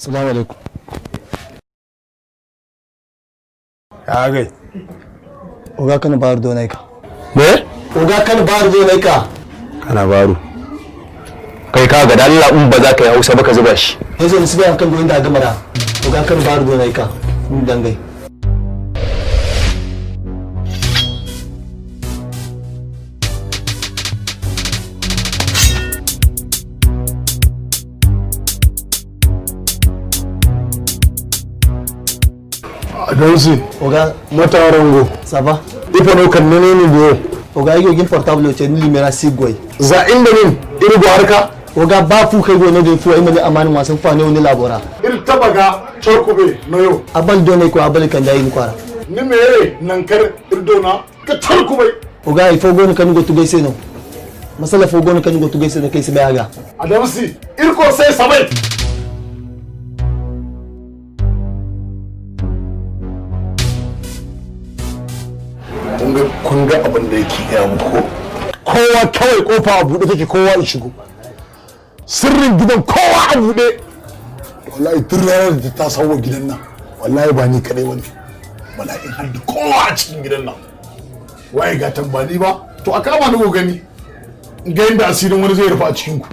Assalamu alaikum. Ya gai. Oga kana bayar da wani ka. Me? Oga kana bayar da wani ka. Kana baro. Kai ka ga Allah in ba za ka yi Hausa ba ka zuba shi. Yanzu in siga kan goyin da gama da. Oga kana bayar da wani ka. Mun dangai. Adamsi. Oga Matarango. Ça va? Ifa no kan nene ni biyo. Oga iyo gin portable ce ni limera sigwai. Za inda nin irgo harka. Oga ba fu kai go no de fu ai mani amani wasan fa ne wani labora. Ir tabaga chorkube no yo. Abal done ko abal kan dai ni kwara. Ni me nankar irdona ka chorkube. Oga ifo go no kan go tugai seno. Masala fo go no kan go tugai seno kai sai aga. Adamsi irko sai sabai. Kun ga abin da yake gaya muku kowa kawai kofa a buɗe take kowa ya shigo sirrin gidan kowa a buɗe wallahi tun ranar da ta sauwa gidan nan wallahi ba ni kaɗai wani bala'in har da kowa a cikin gidan nan waye ga tambani ba to a kama ni ko gani ga yadda asirin wani zai rufa a cikin ku.